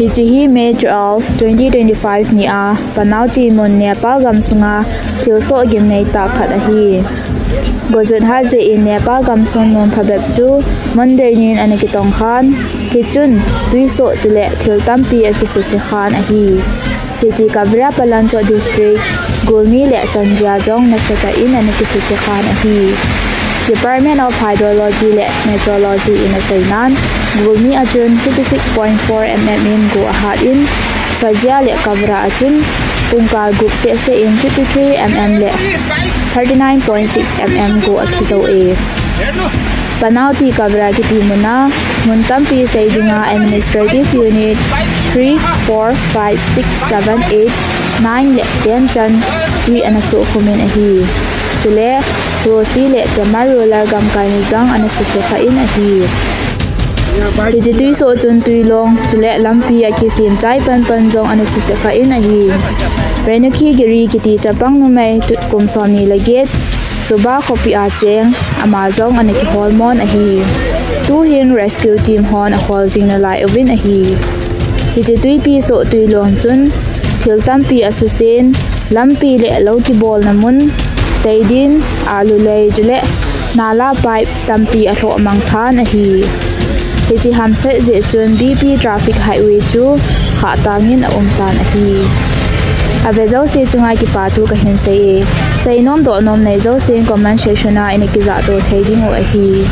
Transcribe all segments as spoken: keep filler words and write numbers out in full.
Hiche hi May twelve, twenty twenty-five ni a, Panauti mun Nepal gamsunga thilsoh gimnei tah khat ahi. Gojut hat jeh in Nepal gamsung mun phabep chu Monday nin ana kitong khan, hichun tuisoh chule thil tampi akisuse khan ahi. Hiche Kavira Palanchot District, Gulmi le Sanjia jong nasatah in ana kisuse khan ahi. Department of Hydrology le Meteorology in aseinan, Gulmi a chun fifty six point four mm in go ahat in, Sanjia le Kavira a chun pungkal gup sehseh in fifty three mm le thirty nine point six mm go akhi jou e. Panauti Kavira kiti muna mun tampi sei dinga Administrative Unit three, four, five, six, seven, eight, nine le ten chan tui ana sohkhum in ahi. Chule Rosi le Tema Rural gamkai ni jong ana suse kha in ahi. Hiche tuisoh chun tuilong chule lampi akisem chai panpan jong ana suse kha in ahi. Renuki Giri kiti chapang numei tu kum somni le get, Suba khopi a cheng, ama jong ana kihol mon ahi. Tuhin rescue team hon ahol jing nalai uvin ahi. Hiche tuipi soh tuilong chun thil tampi asusen, lampi le lou kibolna mun, seidin, alu lei chule nala pipe tampi alhoh mang than ahi. Hiche hamset jeh chun B P Traffic Highway chu khahtang in aum tan ahi. Ave jouse chunga kipa thu kahin sei e. Seinom dohnom nei jousen comment section a ina kijahto thei diu ahi.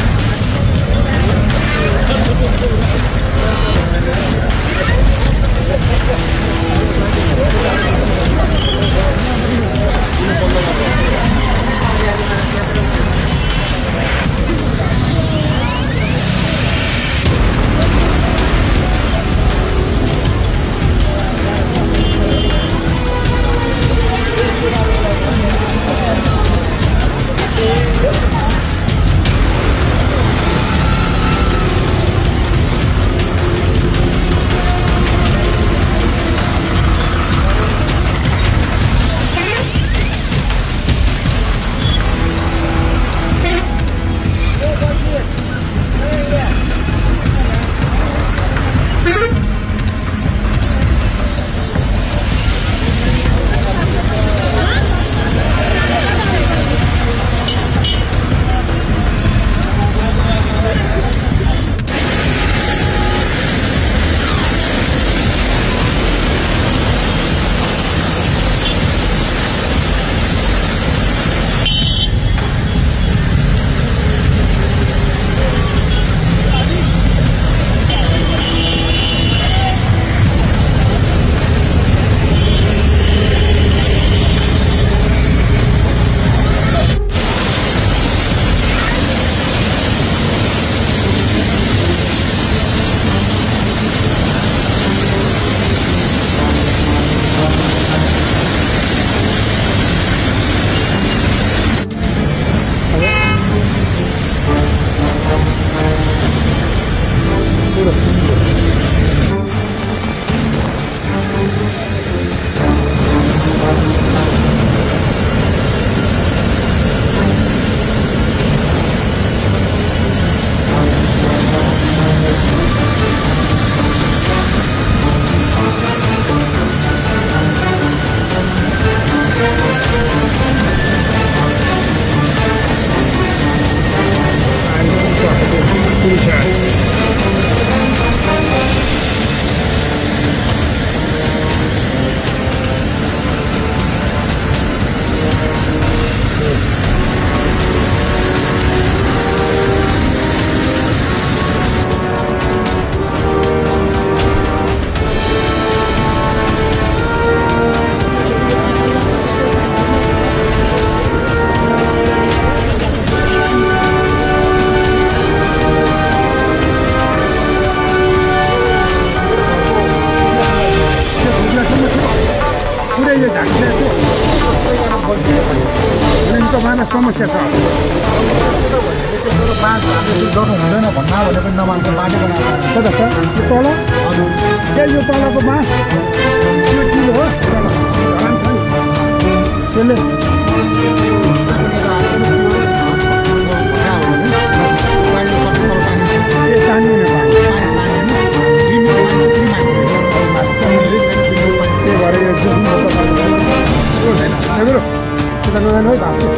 खै भएको छु।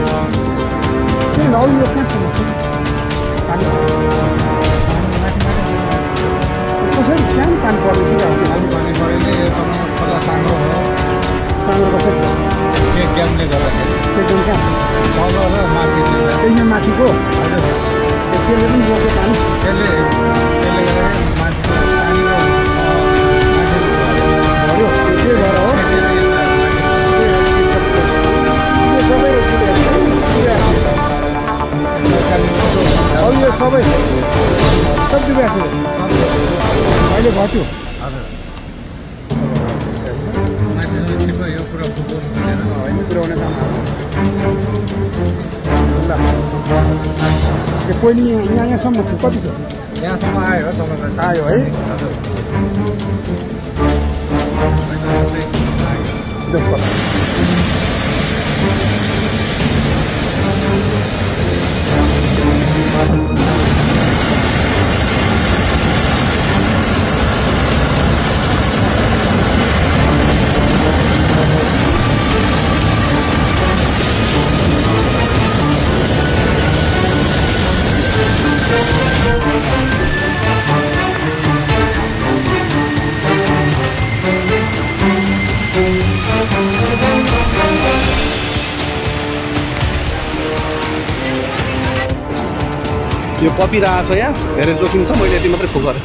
किन नआउने यो कहाँ छ? पानी, कसरी, कहाँ पानी पर्ने थियो? पानी, पानी परेन, यो त खोला सानो हो। सानो कसरी? चेक ड्यामले गर्दाखेरि। चेक ड्याम कहाँ? तल र माथि दुईटा। ए, यो माथिको? हजुर। ए, त्यसले पनि रोक्यो पानी? त्यसले, त्यसले गर्दाखेरि माथिको पानी र, अ, माथिको झऱ्यो। झऱ्यो, त्यो भएर हो? त्यो, त्यो, त्यो, त्यो सबै रोकिँदै छ। अब यो सबै सब डुबेको थियो। अहिले घट्यो। हजुर। मान्छेसँग ठिक्क यो कुरा बुझ्नु पर्दैन। होइन, पुर्याउने काम हो। ल। यो कोइली यहाँ, यहाँ, यहाँसम्म थियो, कति थियो? यहाँसम्म आयो, तपाईँलाई आयो है? हजुर। यो पपी रहेछ यहाँ, धेरै जोखिम छ, मैले यति मात्रै फुक गरेँ।